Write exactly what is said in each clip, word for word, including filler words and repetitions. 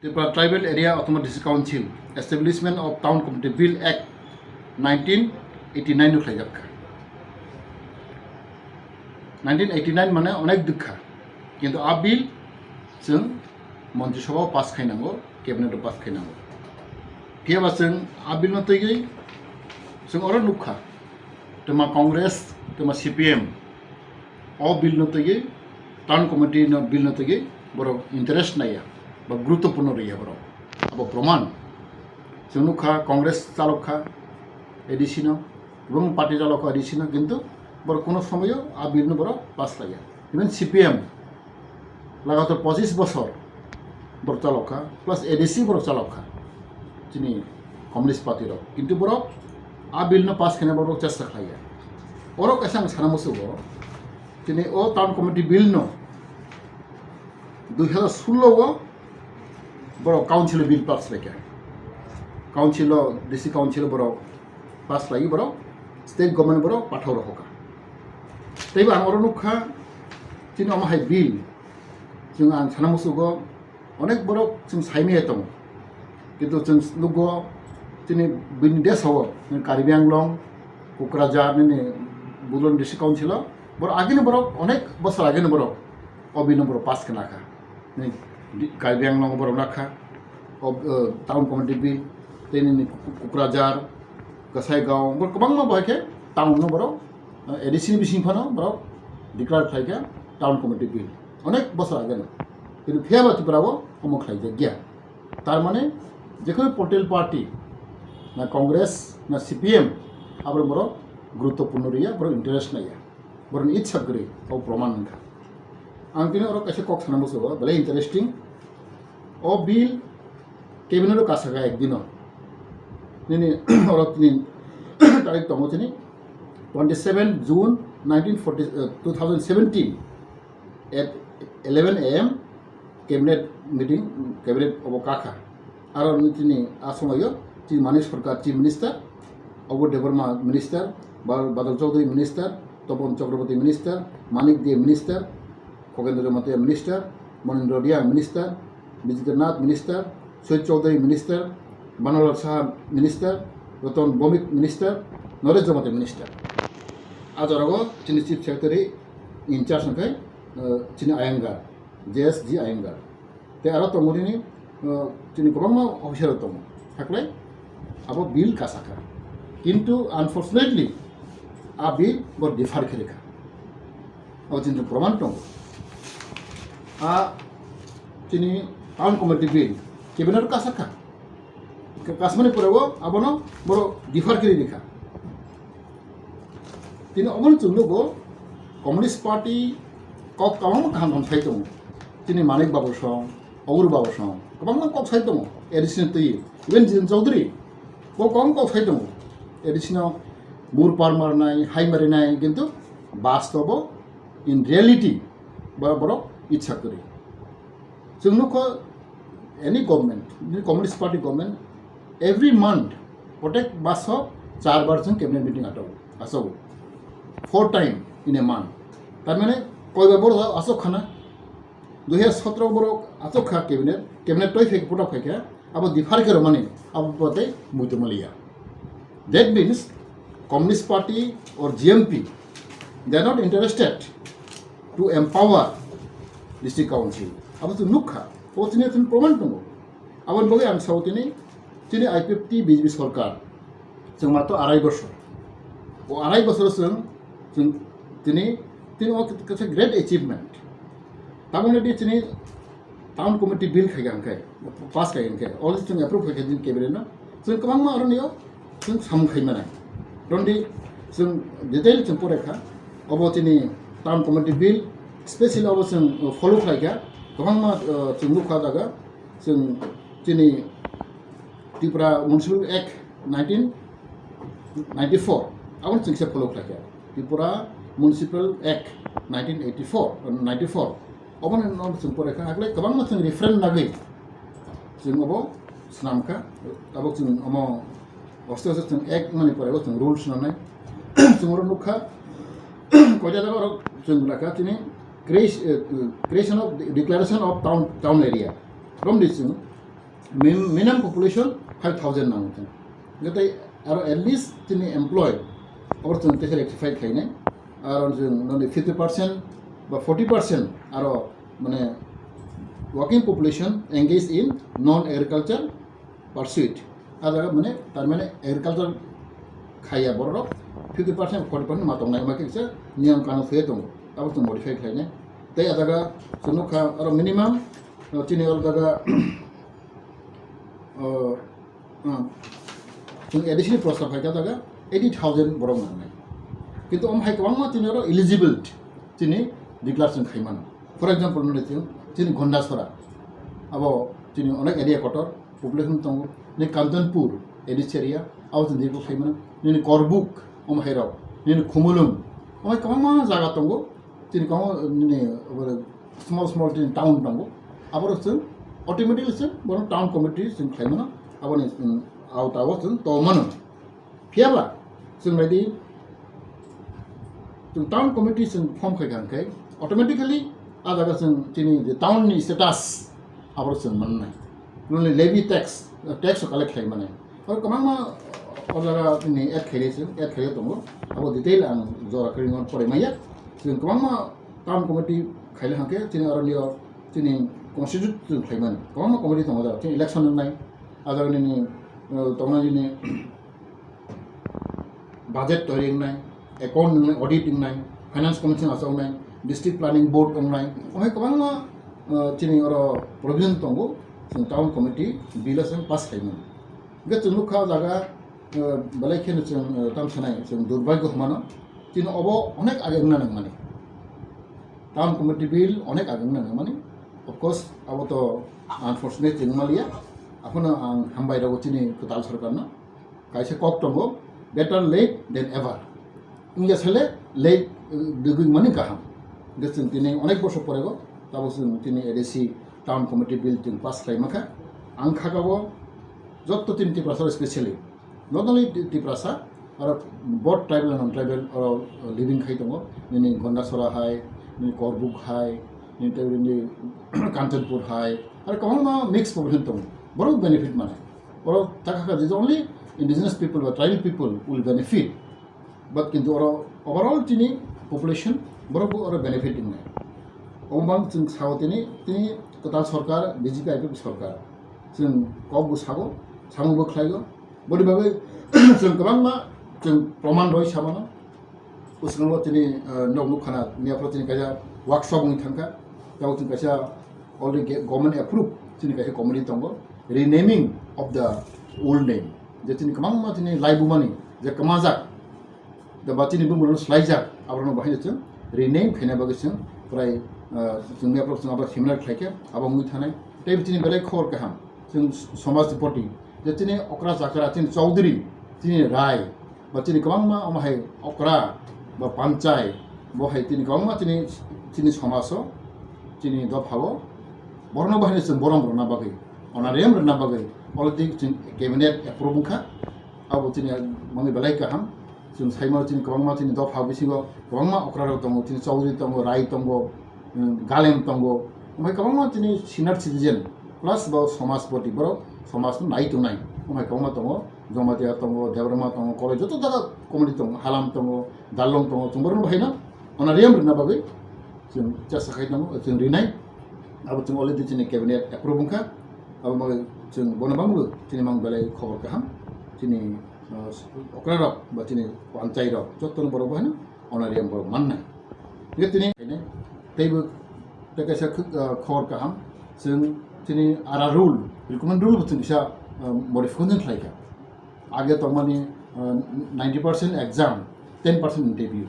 Tripura Tribal Area Autonomous District Council Establishment of Town Committee Bill Act nineteen eighty nine no khlaijak kha. Nineteen eighty nine mane onek dukha, kintu a bill chwng Montri Sabha o pass khainango, cabinet o pass khainango. Phiya ba chwng a bill no twiwi chwng oro nukha, twma Congress, twma C P M o bill no twiwi, town committee no bill no twiwi borok interest naiya ba guruttopurno rwya borok. Abo proman. Chwng nukha Congress chalok kha A D C no, ebong party chalok kha A D C no, kintu borok kono somoyo a bill no borok pass laiya. Even C P M lagatar pochis bosor borok chalok kha, plus A D C borok chalok kha, chini Communist Party rok. Kintu borok a bill no pass khaina borok chesta khlaiya. Oro kaisa ang sana musugo, chini o town committee bill no dui hazar sullo o borok council o bill pass laikha. Council o, D C council o borok pass laiwi borok state government borok pathau rokha. Teibo ang oro nukha, chini omo hai bill, chwng ang sana musugo, onek borok chwng saimaya tongo. Kintu chwng nugo chini bini desao, Karbi Anglong, Kokrajhar, nini Budon D C council o, borok agini borok, onek bosor agini borok o bill no borok pass khna kha. Ni Karbi Anglong borok nakha, o, o, town committee bill, tei nini Kokrajhar, Kasaigaon, borok kwbangma bai khe town no borok, o, A D C ni bising phano borok declare khlai kha town committee bill. Onek bosor age no. Kintu phiya ba Tripura o omo khlai jak ya. Tar mane, jekheno political party, na Congress, na C P M, abo borok guruttopurno rwya, borok interest naiya. Borokni itsa kwrwi, o proman wngkha. Ang tini oro kaisa kok sana musugo, belai interesting. O bill cabinet o kasaka ekdino. Nini oro tini tarik tongo tini twenty seven June nineteen forty, eh, two thousand seventeen at eleven A M cabinet meeting, cabinet obo kakha. Aro nini tini a somoyo chini Manik Sarkar Chief Minister, Abu Debbarma Minister, Ba-, Badal Chaudhary Minister, Topon Chakraborty Minister, Manik Dey Minister, Khogendra Jamatia Minister, Monindra Reang Minister, Bijendra Nath Minister, Sujit Chaudhary Minister, Banalal Saha Minister, Ratan Bhowmik Minister, Naresh Jamatia Minister. A jora o chini Chief Secretary in charge hwnkhe, uh, chini Iyengar, J S G Iyengar. Tei aro tongo nini, uh, chini kwbangma officer rok tongo. Haklai abo bill kasaka. Kintu unfortunately a bill bo defer khe rikha. Abo chini proman tongo. A chini town committee bill cabinet kasaka. Kasmani pore o abono boro defer khe rikha. Tini omono chwng nugo, Communist Party kok kwbangma kaham kaham sai tongo. Tini Manik Babu song, Agur Babu song, kwbangma kok sai tongo, A D C ni twi, even Jiren Chaudhary, bo kwbangma kok sai tongo. A D C no mur par marnai, hai marinai, kintu bastobo, in reality, bo-, borok itsa kwrwi. Chwng nukho, any government, Communist Party government, every month, protek maso char bar chwng cabinet meeting achago, achago. Four time in a month. Tar mane, koi bar borok achok khana? Dui hazar sotro borok achok kha cabinet, cabinet toi phai photo khai kha, abo defer khe romani, abo photo tei muitu maliya. That means, Communist Party or G M P, they are not interested to empower district council. Abo to nukha, o tini tini proman tongo. Aboni bagwi ang sao tini, tini I P F T B J P sorkar, chwng mato arai bosor. O arai bosor chwng, chwng tini, tini o kaisa great achievement. Tabukni di tini town committee bill khai kha hwnkhe, pass khai kha hwnkhe, already chwng approve khai kha chini cabinet no. Chwng kwbangma aroni o chwng samung khai mano. Rondi chwng detail chwng pore kha, obo chini town committee bill, specially obo chwng follow khlai kha, kwbangma, uh, chwng nukha jaga, chwng chini Tripura Municipal Act nineteen ninety-four, aboni chwngse follow khlai kha. Tripura Municipal Act nineteen eighty-four, ninety-four, oboni no chwng pore kha, hakle kwbangma chwng reference nagwi chwng obo swnam kha, abo chwng omo oste oste chwng Act mani pore bo chwng rules swnamnai. Chwng oro nukha, koita jaga oro chwng lakha chini creation, eh, creation of declaration of town, town area. Romdi chwng Min-, minimum population five thousand nango chwng. Hwnkhe tei aro at least chini employ abo chwng teisa rectify khainai. Aro chwng noni fifty percent ba forty percent aro mane working population engaged in non agriculture pursuit. A jaga mane tar mane agriculture khaiya borok fifty percent forty percent ma tongnai ma kisa niyam kanun se tongo. Abo chwng modify khainai. Tei a jaga chwng nukha aro minimum, uh, chini oro jaga, uh, uh, chwng A D C ni prostab hai kha jaga eighty thousand borok nangnai. Kintu om hai kwbangma chini oro eligible chini declare chwng khai mano. For example, nini chwng chini Gondasora, abo chini onek area kotor, population tongo, ni Kanchanpur, A D C area, abo chwng declare khai mano, nini Korbuk, om hai rok, nini Khumulwng, om hai kwbangma jaga tongo, chini kwbangma nini, abo small small chini town tongo, abo rok chwng automatically chwng bono town committee chwng khlai mano, aboni, um, auta o chwng tong mano. Phiya ba, chwng nai di, chwng town committee chwng form khai kha hwnkhe, automatically a jaga chwng chini je town ni status abo chwng mannai. Nini levy tax, tax o collect khai mani. Oro kwbangma o jaga nini add khai chwng, add khai tongo. Abo detail ang jora kwrwi no porai maya. Chwng kwbangma town committee khai le hwnkhe chini aro nio chini constitute chwng khai mani. Kwbangma committee tongo jaga, chini election wngnai. A jaga nini, uh, tongnai nini budget toiri wngnai, account wngnai, audit wngnai, finance commission achuknai, district planning board wngnai, omo hai kwbangma, uh, chini oro provision tongo, chwng town committee bill o chwng pass khaimani. Hwnkhe chwng nukha o jaga, uh, belai kheno chwng, uh, tamo sanai, chwng durbhagyo hwnmano, chini obo onek age wngna nangmani. Town committee bill onek age wngna nangmani. Of course, abo to unfortunate chwng maliya. Aphuno ang hambai rwgo chini kwtal sorkarno. Kaisa kok tongo, "Better late than ever." Wngya sale late, uh, dugui mani kaham. Hwnkhe chwng tini onek bosor porego, tabo chwng tini A D C town committee bill chwng pass khlai mankha. Ang khakabo jotto tini Tiprasa specially, not only Ti-, Tiprasa, aro both tribal and non-tribal aro living khai tongo. Nini Gondasora hai, nini Korbuk hai, nini tei nini Kanchanpur hai, aro kwbangma mixed population tongo. Borok benefit mane. Oro takha kha je only indigenous people ba tribal people will benefit. But kintu oro overall chini population borok bo oro benefit wngnai. Omo bang chwng sao tini, tini kwtal sorkar, B J P I P F sorkar. Chwng kok bo sago, samung bo khlaigo. Boni bagwi chwng kwbangma chwng proman roi samano. Bwskango chini, eh, nok nukhana, miyaphoro chini kaisa workshop wngwi thangkha. Tabuk chini kaisa already ge-, government approve chini kaisa committee tongo, renaming of the old name. Je chini kwbangma chini laibumani je kwmajak, da ba chini bumungno swlaijak, aborokno bahai chwng rename khaina bagwi chwng prai, eh, chwng miyaphoro chwng abo seminar khlaikha, abo wngwi thanai. Tei chini belai khobor kaham, chwng somaj ni proti, je chini okra chakra, chini chaudhuri, chini rai, ba chini kwbangma omo hai okra ba panchai, bo hai chini kwbangma chini, chini somajo, chini dophao, borokno bahai chwng borom rwna bagwi, honorarium rwna bagwi already chwng cabinet approve wngkha. Abo chini mangwi belai kaham. Chwng saimano chini kwbangma chini dopha bisingo kwbangma okrarok tongo, chini chaudhuri tongo, rai tongo, um, galem tongo, omo hai kwbangma chini senior citizen plus bo somaj poti borok somajno nai tongnai, omo hai kwbangma tongo, Jamatia tongo, Debbarma tongo, Koloi joto jaga community tongo, Halam tongo, Darlong tongo, chwng borokno bahaino honorarium rwna bagwi chwng chesa khai tongo, chwng rinai. Abo chwng already chini cabinet approve wngkha, abo bagwi chwng bono bangbo chini mang belai khobor kaham, chini, uh, okrarok ba chini panchairok jotono borok bahaino honorarium borok mannai. Hingke tini teibo tei kaisa khwk-, ah, khobor kaham, chwng chini ara rule, recruitment rule bo chwng kisa, ah, modification khlaikha. Age tongmani, ah, ninety percent exam, ten percent interview.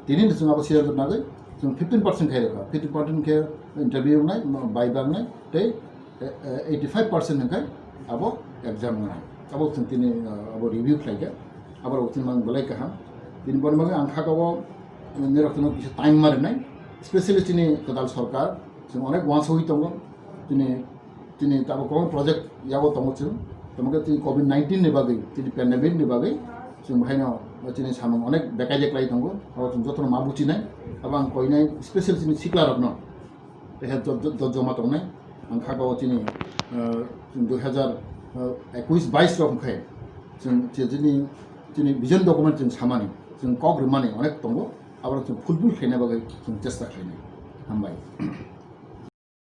Tini chwng abo siyar nagwi chwng fifteen percent khai rwkha, fifteen percent khe interview wngnai, viva wngnai, tei eh, eh, eighty-five percent hwnkhe abo exam wngnai. Abo chwng tini, eh, abo review khlaikha. Abo rok chwng mang belai kaham. Tini boni bagwi ang kha kabo, eh, nirok chwngno kisa time ma rwnai. Specially chini kwtal sorkar, chwng onek uansugwi tongo. Tini, tini tabuk kwbang project yago tongo chwng. Tamo khe tini covid nineteen ni bagwi, tini pandemic ni bagwi, chwng bahaino, eh, chini samung onek bekai je klai tongo. Abo chwng jotono ma buchinai. Abo ang koinai special chini sikla rokno. Tei do-, do-, do-, joma tongnai. Ang kha kabo chini, Chwng dui hazar ekush bais rok hwnkhe chwng chini chini vision document chwng samani, chwng kok rwmani onek tongo, aborok chwng fulfill khaina bagwi chwng chesta khlainai. Hambai.